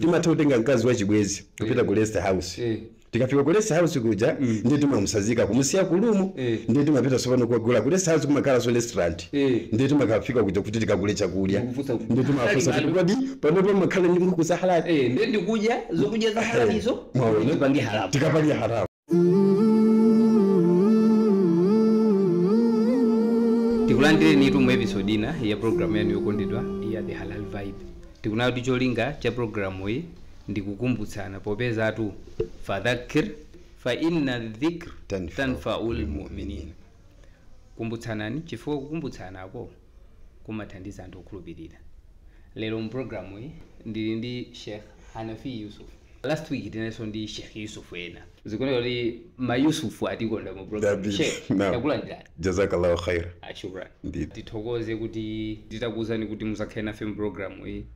Timatha kutenga mkazi wa chibwezi kupita ku rest house. Tikafika ku rest house kuja ndiye timamusazika kumusiya ku room, ndiye timapita sopano kugula ku rest house kumakhala so restaurant, ndiye timakafika kuja kuti tikagule chakudya, ndiye timafunsa kuti kodi panopo makhala ndi nkhuku za halali? Ndiye ndikudya zokudya za halali izo tipange haramu, tikapange haramu. Tikulandireni mu episode ina ya program yanu yokondedwa ya The Halal Vibe. Tikunayo cholinga cha programu iyi ndikukumbutsana popezatu fadhakir fa inna dhikr tanfa'ul mu'minin. Kumbutsanani chifukwa kukumbutsanako kumathandiza anthu okhulupirira. Lero mu programu iyi ndili ndi Sheikh Hanafi Yusuf. Last week tinenso ndi Sheikh Yusuf ena. Zikuoneka kuti ma Yusuf atikonda mu program. Sheikh, takulandirani. Jazakallahu khair. Shukran. Tithokoze kuti titakuuzani kuti muzakhale nafe mu programu iyi,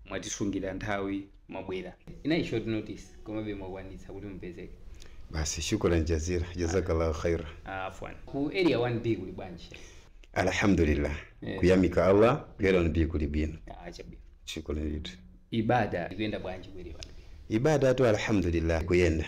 mwatisungira nthawi mwabwera. Inayi short notice komabe mwakwanitsa kuti mupezeke. Basi shukran jazira, jazakallahu khair. Afwan. Ku area 1B kuli bwanji? Alhamdulillah. Kuyamika Allah, ku area 1B kuli bwino. Chabwino. Shukran litu. Ibada ikuyenda bwanji ku area 1B? Ibada tu alhamdulillah kuyenda.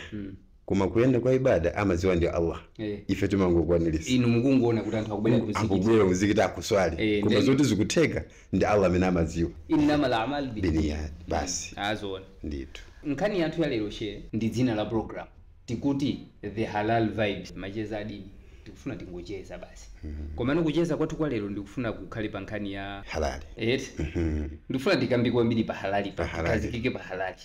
Kuma kuyenda kwa ibada amaziwa ndio Allah. Ife tumangokwanilisa. Inu mukungoona kuti anthu akubwera kumzikiti. Akubwera kumzikiti akuswali. Koma zoti zikuteka ndi Allah amene amaziwa. Innamal a'malu binniyat. Basi. Azona. Ndithu. Nkhani yathu ya lero she ndi dzina la program. Tikuti The Halal Vibes. Macheza adini. Tikufuna tingocheza basi. Koma kucheza kwathu kwa lero ndikufuna kukhale pa nkhani ya halali. Ndikufuna tikambe kwambiri pa halali, kazikike pa halali.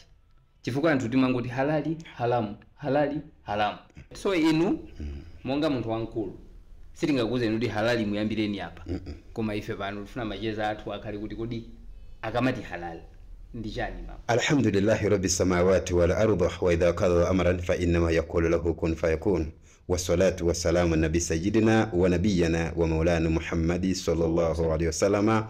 Chifukwa anthu timangoti halali, haramu, halali, haramu. So inu monga munthu wankulu sitingakuuzeni kuti halali muyambireni apa. Koma ife pano tifuna macheza athu akhale kuti kodi akamati halali ndi chani mama? Alhamdulillahi rabbi samawati wal ardi wa idha qada amran fa innama yaqulu lahu kun fayakun. Wassalatu wassalamu nabi sayyidina wa nabiyyina wa maulana Muhammadi sallallahu alayhi wasallam.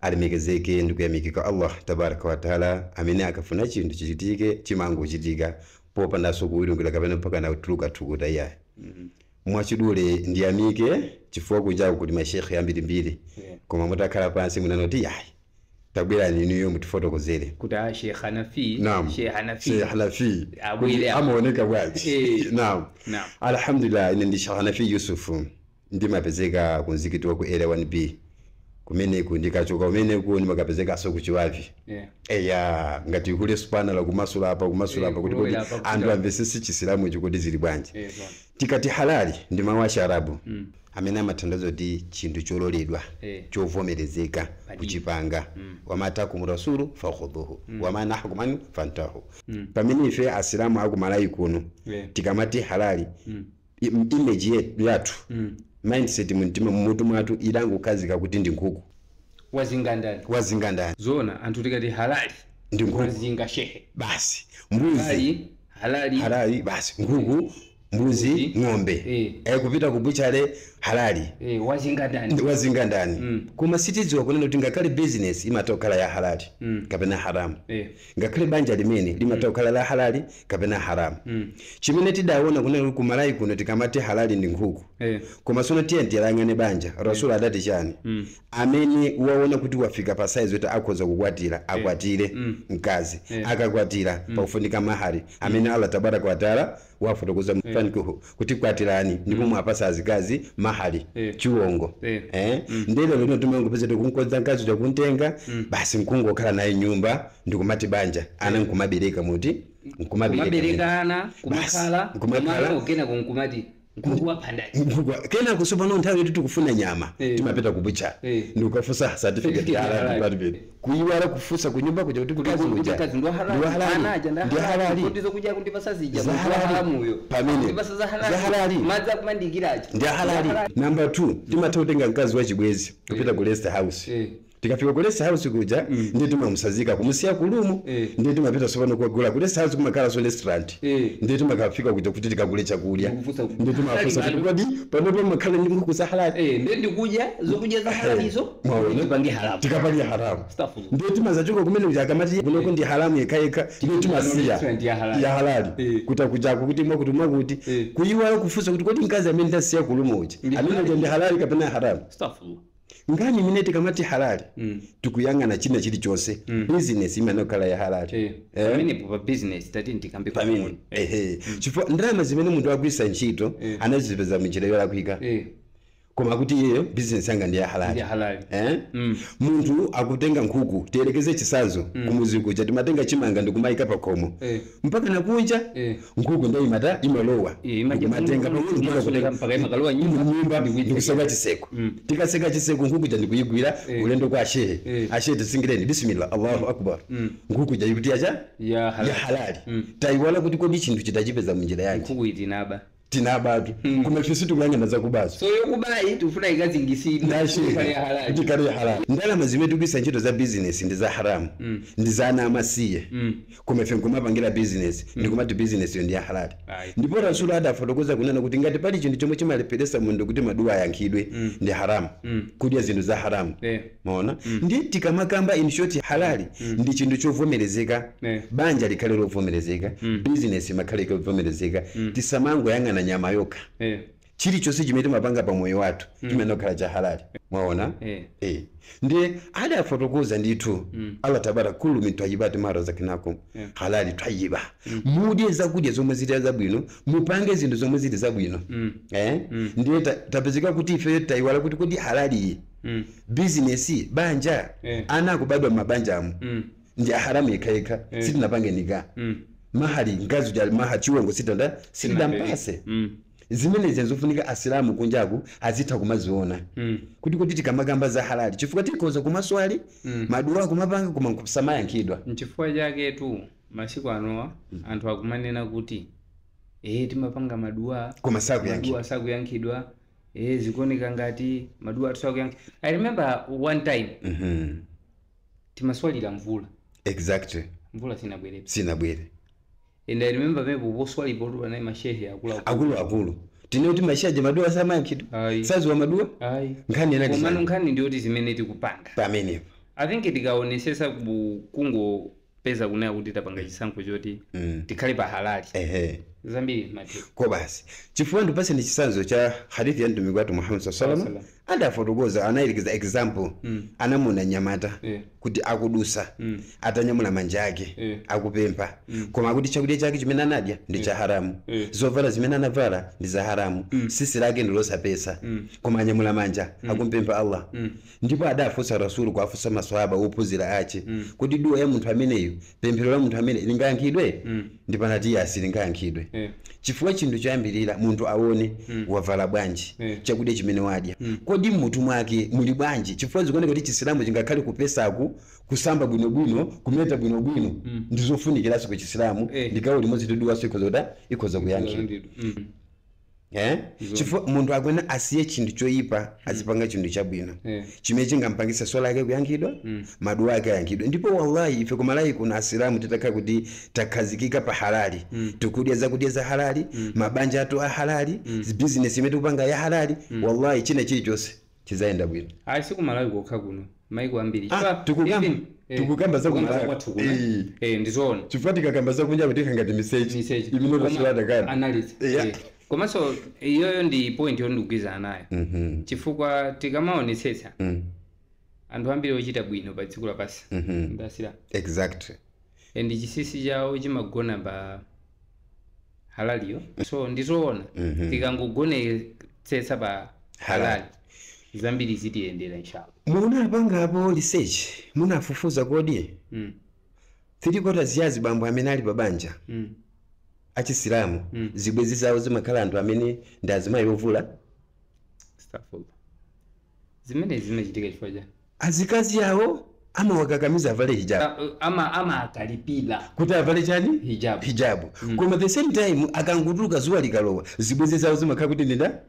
Alimegezeke ndikuyamikika Allah tabaraka wa taala amene akafuna chinthu chichitike chimangochitika popandanso kuwilungula kapena mpaka na kutuluka thukuta iyayi. Mwachidule ndiyamike chifukwa kujaku kuti mashekhe ambirimbiri, koma mutakhala pansi munanoti yayi tabwerani inuyo mutifotokozere kuti Sheikh Hanafi, Sheikh Hanafi, Sheikh Hanafi amaoneka bwanji? Naam. Alhamdulillah, ine ndi Sheikh Hanafi Yusuf, ndimapezeka ku mzikiti wa ku area 1B. Kumeneku ndikachoka kumeneku ndimakapezeka ku Chiwavi. Eya ngati kule spana la kumasula apa kumasula apa kuti anthu amvesese Chisilamu chikuti zili bwanji. Tikati halali ndi mawu a Chiarabu amene amathandiza kuti chinthu chololedwa chovomerezeka kuchipanga. Wamatakum rasulu fakhudhuhu wama nahakum anhu fantahu. Pamene ife Asilamu akumalayi kuno tikamati halali image yathu mindset muntima mmutu mwathu ilangokhazika kuti ndi nkhuku. Wazinga ndani? Wazinga ndani? Zona anthu tikati halali ndi nkhuku. Wazinga shehe. Basi mbuzi halali halali basi nkhuku mbuzi ng'ombe. Kupita ku buchale halali. Wazinga ndani? Wazinga ndani? Koma sitidziwa kunena kuti ngakhale business imatokhala ya halali kapena haramu. Ngakhale banja limene limatokhala la halali kapena haramu. Chimene tidaona kunena kuti kumalayi kuno tikamati halali ndi nkhuku. Koma sono tiye tiyang'ane banja. Rasul adati chani? Amene waona kuti wafika pa size kuti akhoza kukwatira akwatire mkazi. Akakwatira pakufunika mahari amene Allah tabaraka wa taala wafotokoza mfanikuhu kuti kwatirani ndipo mwapasa azikazi mahali chiwongo. Ndelo lino tumangopeza tikunkodza mkazi chakuntenga basi mkungokhala naye nyumba ndikumati banja ana nkumabereka muti nkumabereka ana kumakhala kumakhala kena kunkumati Kena kusopano nthawi yetu tikufuna nyama timapita kubucha ndikukafusa certificate ya halal department kuiwala kufusa kunyumba kuja kuti kukazi kuja ndi halali ndi halali kuti zokuja kundipasa zija haramu pamene kundipasa za halali madza kumandikiraje ndi halali. Number 2 timatha kutenga mkazi wa chibwezi kupita ku rest house. Tikafika ku rest house kuja ndiye timamusazika kumusiya ku room ndiye timapita sopano kugula ku rest house kumakhala so restaurant ndiye timakafika kuja kuti tikagule chakudya ndiye timafunsa kuti kodi panopo makhala ndi nkhuku za halali ndiye ndikudya zokudya za halali izo tipange haramu tikapange haramu ndiye timazachoka kumene kuja akamati kunoko ndi haramu yekayeka ndiye timasiya ya halali kuta kujako kuti mwakuti mwakuti kuyiwala kufunsa kuti kodi mkazi amene ndasiya ku room uja amene ndi halali kapena haramu. Nkhani imene tikamati halali, tikuyang'ana china chilichonse. Business imene okhala ya halali. Pamenepo pa business tati ndikambe. Pamene ehe, chifukwa ndalama zimene munthu agwisa ntchito anazipeza munjira yolakwika, koma kuti iyeyo business yanga ndi ya halali. Ndi halali. Munthu akutenga nkhuku, tiyelekeze chisanzo, kumuzi kuja timatenga chimanga ndikumayika pakhomo mpaka nakunja. Nkhuku ndo imata imalowa. Ndikumatenga pang'ono mpaka kutenga mpaka imakalowa nyumba. Nyumba ndikuseka chiseko. Tikaseka chiseko, nkhuku ja ndikuyigwira ulendo kwa ashehe. Ashehe, tisingireni, bismillah, Allahu akbar. Nkhuku ja ikuti yacha ya halali. Ya halali. Tayiwala kuti kodi chinthu chitachipeza munjira yanji? Nkhuku itinaba. Tinabatu, koma ife sitikuyang'ana zakubazo. So yokubayi tifuna ikazingisidwe ikhale ya halali. Kuti ikhale ya halali. Ndalama zimene tikugwisa ntchito za business ndi za haramu, ndi za ana amasiye, koma ife nkumapangira business ndikumati business iyo ndi ya halali. Ndipo Rasulu adafotokoza kunena kuti ngati pali chinthu chomwe chimalepheresa munthu kuti maduwa ayankhidwe ndi haramu, kudya zinthu za haramu. Maona, ndi tikamakamba in short, halali ndi chinthu chovomerezeka. Banja likhale lovomerezeka, business imakhale lovomerezeka. Tisamangoyang'ana nyama yokha. Chilichonse chimene timapanga pa moyo wathu chimene okhala cha halali, mwaona? Ndi adafotokoza ndithu Allah tabara, kullu min tayyibati ma razaqnakum halali tayyiba. Mudye zakudya zomwe zili zabwino, mupange zinthu zomwe zili zabwino. Ndiye tapezeka kuti ife tayiwala kuti kodi halali iyi, business, banja, ana akubadwa m'mabanja amu ndi aharamu yekhayekha, sitinapange nika mahali mkazi uja maha chiwongo sitanda sitidampase. Zimene zenzofunika asilamu kunjaku azitha kumaziona kuti tikamakamba za halali, chifukwa tikhoza kumaswali, maduwa kumapanga, koma kusamayankhidwa. Nchifukwa chaketu masiku anowa anthu akumanena kuti timapanga maduwa koma sakuyankhidwa. Maduwa sakuyankhidwa, zikuoneka ngati maduwa athu sakuyankhidwa. I remember one time timaswalira mvula. Mvula sinabwerepo. Sinabwere. And I remember pepo poswalipo tu panali mashehe akuluakulu. Akuluakulu, tine kuti mashehe maduwa samayankhidwa. Ayi. Saziwa maduwa. Ayi. Nkhani yanati Komano nkhani ndiyoti zimene tikupanga pamenepo. I think tikaonesesa kungopeza kunena kuti tapanga chisankho choti tikhale pa halali, zambiri matheka. Ko basi, chifukwa ndipase ndi chisanzo cha hadithi ya mtumiki wathu Muhammad sallallahu alaihi wasallam. Adafotokoza, anayelekeza example, anamuna nyamata kuti akudusa atanyamula manja ake akupempha, koma akuti chakudya chake chimene anadya ndi cha haramu, zovala zimene anavala ndi za haramu, sisi lake ndi losapesa, koma anyamula manja akumpempha Allah. Ndipo adafunsa Rasulu, kuafunsa maswahaba ophunzira ache, kuti duwa ya munthu ameneyu, pemphero la munthu amene lingayankhidwe? Ndipo anati yasi, lingayankhidwe. Chifukwa chinthu choyambirira munthu aone wavala bwanji, chakudya chimene wadya, kodi mmutu mwake muli bwanji? Chifukwa zikuoneka kuti chisilamu chingakhale kupesaku, kusamba bwinobwino, kumeta bwinobwino, ndizofunikiranso ku chisilamu. Ndi gawo limodzi tiduwaso ikhoza kuta ikhoza kuyankhidwa. Chifukwa munthu akwena asiye chinthu choyipa, azipanga chinthu chabwino chimene chingampangisa swala yake kuyankhidwa, maduwa ake ayankhidwe. Ndipo wallahi ife kumalawi kuno asilamu titakhala kuti takhazikika pa halali, tikudya zakudya za halali, mabanja athu a halali, bizinesi imene tikupanga ya halali, wallahi china chilichonse chizayenda bwino. Ayi, sikumalawi kokha kuno, maiko ambiri. Tikukamba za kumalawi. Kwathu kuno. Ndizoona. Chifukwa tikakamba zakunja tikha ngati misechi Misechi. imene tasilada Analysis. Komanso iyoyo ndi point yoti ndikugwirizana nayo, chifukwa tikamaonetsetsa anthu ambiri ochita bwino pa dziko lapansi ndi asilamu. And chinsinsi chawo chimagona pa halaliyo. So ndizoona, tikangogonetsetsa pa halali, zambiri zitiyendera inshallah. Munapangapo research? Munafufuza kodi? 3/4 ya azibambo amene ali pabanja achisilamu, zibwenzi zawo zimakhala anthu amene ndi azimayi ovula. Astaghfirullah. Zimene zimachitika chifukwa chani? Azikazi awo amawakakamiza avale hijabu. Ama akalipira kuti avale chani? Hijabu. Hijabu. Koma the same time akangotuluka, zuwa likalowa, zibwenzi zawo zimakhala kuti ndinda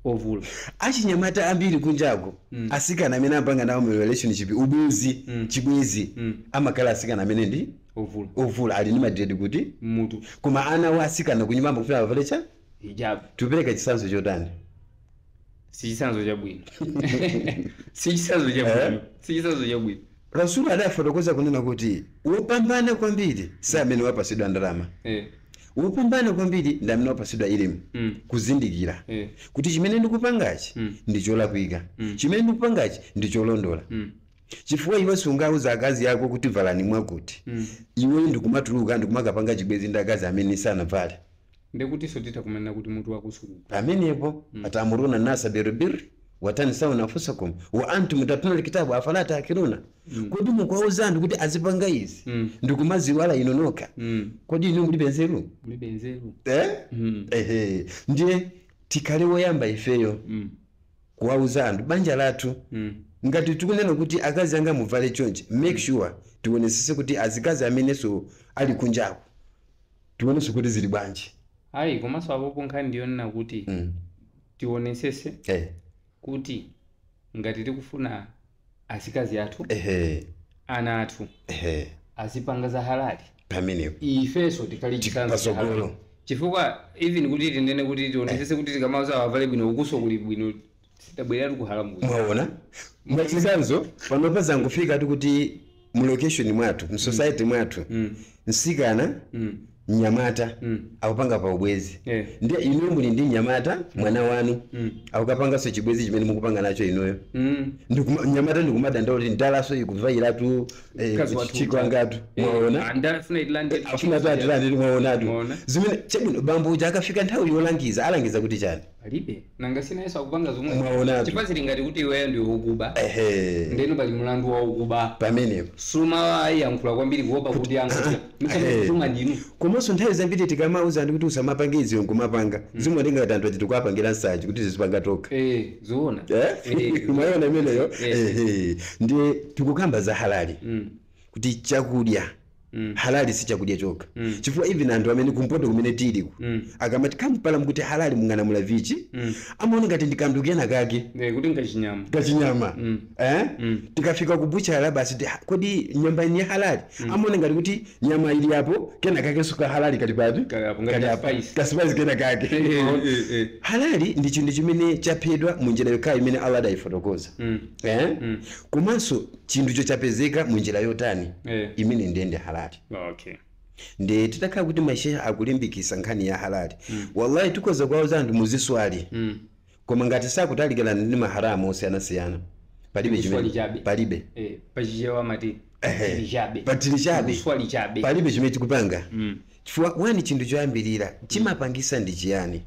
ovula. Achinyamata ambiri kunjako, asikana amene amapanga nawo mu relationship, ubwenzi, chibwenzi, amakhala asikana amene ndi ovula. Ovula, ali ndi ma dread kuti mutu. Koma ana wa asikana kunyumba amafuna avale cha hijabu. Tupereka chitsanzo chotani? Sichitsanzo chabwino, sichitsanzo chabwino, sichitsanzo chabwino. Rasulu adafotokoza kunena kuti wopambana kwambiri si amene wapasidwa ndalama, Wopambana kwambiri ndi amene wapasidwa elimu, kuzindikira kuti chimene ndikupangachi ndi cholakwika, chimene ndikupangachi ndi cholondola. Chifukwa iwe sungauza akazi ako kuti valani mwakuti, iwe ndikumatuluka ndikumakapanga chibwezi ndi akazi amene sanavale. Ndekutinso titakumana kuti mutu wakusukuka pamenepo. Atamuruna nasa biribiri watansawna anfusakum wa antum tatluna alkitabu afala taakiluna. Kodi mukuwauza anthu kuti azipanga izi ndikumaziwala inu nokha? Kodi inu mulibe nzeru? Mulibe nzeru. Eh? Ehe, ndiye tikhale woyamba ifeyo kuwauza anthu banja lathu. Ngati tikunena kuti akazi anga muvale chonchi, make sure tionesese kuti azikazi amenenso ali kunjako tionenso kuti zili bwanji. Ayi, komanso apopo nkhani ndiyonena kuti tionesese kuti ngati tikufuna azikazi athu, ana athu azipanga za halali, pamenepo ifenso tikhale chitsanzo cha pasogolo. halali. Chifukwa even kuti tinene kuti tionesese kuti tikamauza avale bwino, ukuso kuli bwino, sitabwerera kuhalamu. Mwaona, mwachitsanzo panopa zangofika kuti mu location mwathu, mu society mwathu, msikana, mnyamata akupanga pa ubwezi. Ndiye inuyo muli ndi mnyamata, mwana wanu akukapanganso chibwezi chimene mukupanga nacho inuyo. Mnyamata ndikumadandaula kuti ndalaso ikuvairatu Mkazi wathu chikwangatu. Mwaona? Ndafuna itilande. Afuna tu atilande, mwaonatu? Mwaona. Zimene chabwino, bambo uja akafika nthawi yolangiza, alangiza kuti chani? Palibe, nanga sinayeso akupanga zomwe. Mwaonatu. Chifukwa zili ngati kuti iweyo ndi wokuba, ndeno pali mulandu waukuba. Pamenepo. Suma ayankhula kwambiri kuopa kuti yankhula msama ndinu. Komanso nthawi zambiri tikamauza anthu kuti usamapange iziyo nkumapanga, zimatenga ngati anthu ati tikuwapangira nsachi kuti zizipanga tokha. Eh, zoona. Eh? Mwaona imeneyo? Ehe. Ndiye tikukamba za halali, kuti chakudya halali si chakudya chokha, chifukwa even anthu amene kumpoto kumene tiliku akamati kampala mukuti halali mung'anamula vichi, amaona ngati ndi kanthu kena kake. Eh, kuti nkachinyama. Kachinyama. Eh? Tikafika ku buchala basi kodi nyama ni halali? Amaona ngati kuti nyama ili apo, kena kake suka halali kali pati. Kali apo, ngati Kali apo. spice. Ka spice kena kake. Halali ndi chinthu chimene chaphedwa munjira yokhayo imene Allah adayifotokoza, eh? Komanso chinthucho chapezeka munjira yotani, imene ndiyende halali. Ndiye titakhala kuti masheha akulimbikisa nkhani ya halali, wallahi tikhoza kuwauza anthu muziswali, koma ngati sakutalikirana ndi maharamu osiyanasiyana, palibe Kuswali chabe. Palibe. Eh, pachichewa amati tili chabe. Patili chabe. Kuswali chabe. Palibe chimene tikupanga, chifukwa wani, chinthu choyambirira chimapangisa ndi chiyani?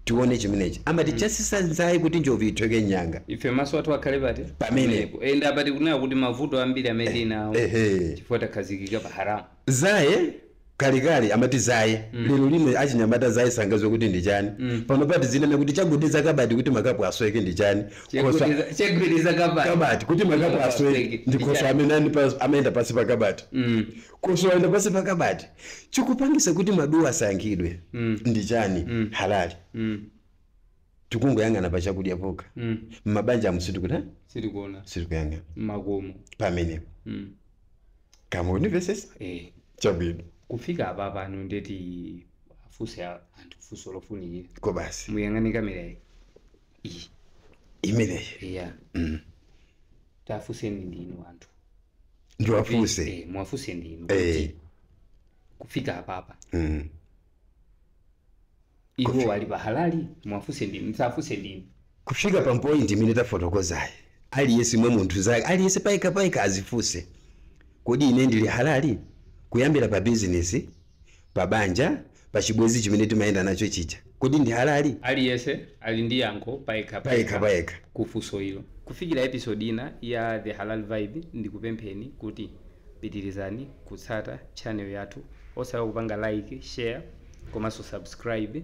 Tione chimenechi, amati chasisanzayi kuti njovu ithyoke nyanga. Ife maso athu akhale pati? Pamenepo. Ende apati kunena kuti mavuto ambiri amene tinawo chifukwa takhazikika pa haramu. Zaye kalekale amati zaye, lero lino achinyamata zaye sangazo kuti ndi chani. Pano pati zinena kuti chagwedeza kabati kuti makapu asweke ndi chani? Chegwedeza kabati. Kabati kuti makapu asweke ndi khoso amene amayenda pasi pa kabati. Khoso ayenda pasi pa kabati, chikupangisa kuti maduwa asankhidwe ndi chani? Halali. Tikungoyang'ana pa chakudya pokha, mmabanja amusitikuta. Sitikuona. Sitikuyang'ana. Makomo. Pamenepo. Kama univesesa? Eh. Chabwino. Kufika apa pano ndeti afuse anthu funso lofunikira. Ko basi. Muyang'ane kamera iyi. Imeneyi? Iya. Tafuseni ndinu anthu. Ndiwafuse? Eh, mwafuse ndinu. Kuti kufika apapa iwo ali pa halali? Mwafuse ndinu, msafuse ndinu. Kufika pa point imene tafotokozayi, aliyense mwe munthu zake, aliyense paika paika azifuse, kodi ine ndili halali? Kuyambira pa bizinesi, pa banja, pa chibwezi chimene timayenda nacho chija, kodi ndi halali? Aliyense ali ndi yankho paika. Paika paika. Kufunso ilo. Kufikira episode ina ya The Halal Vibe, ndikupempheni kuti pitirizani kutsata channel yathu, osaiwala kupanga like, share komanso subscribe.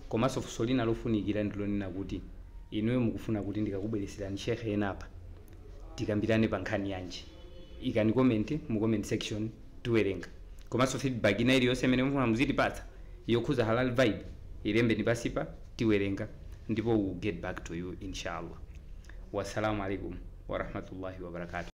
Komanso funso lina lofunikira ndilonena kuti inuyo mukufuna kuti ndikakubwereserani shekhe enapa tikambirane pa nkhani yanji? Ikani comment mu comment section, tiwerenga. Komanso feedback ina iliyonse imene mufuna muzitipatsa yokhuza Halal Vibe, ilembeni pasipa, tiwerenga ndipo we will get back to you inshallah. Wassalamu alaikum warahmatullahi wabarakatuh.